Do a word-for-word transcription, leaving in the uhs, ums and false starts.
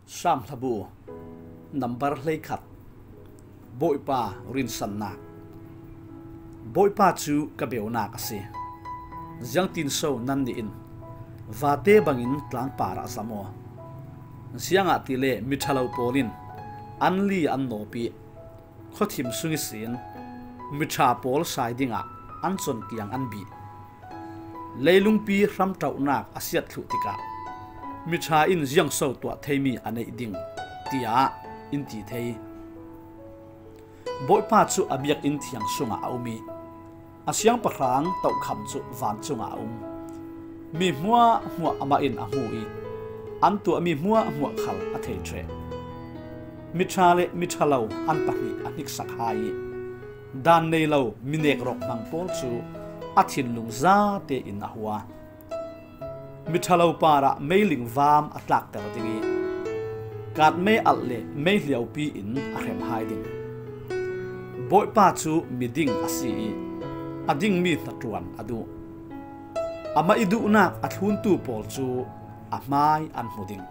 Sam hlabu, nambar hleikhat. Bawipa rinsannak. Bawipa cu ka beunak a si. Ziangtin so nannih in vate bangin tlangpar ah zam aw? Ziangahtile miṭhalo pawl in an li an nawp ih, khuathim sung ihsin miṭha pawl sai dingah an cawnpiak an bih. Leilungpi hramṭohnak a siat thluh tikah miṭha in ziangso tuah theimi a neih ding, tiah in ti thei. Bawipa cu a biakinn thiang sungah a um ih a siangpahrang tokham cu vancung ah a um. Mi hmuahhmuah amah in a hmu ih an tuahmi hmuahhmuah khal a thei ṭheh. Miṭha le miṭhalo an pahnih a hniksak hai ih daan nei lo minek rawk hmang pawl cu a thinlung zate in a hua. Miṭhalo parah meilingvam a tlakter ding ih kaatmei alh le meihliaupi in a hrem hai ding. Bawipa cu miding a si ih a dingmi hnaṭuan a duh. Amah ih duhnak a thluntu pawl cu a hmai an hmu ding.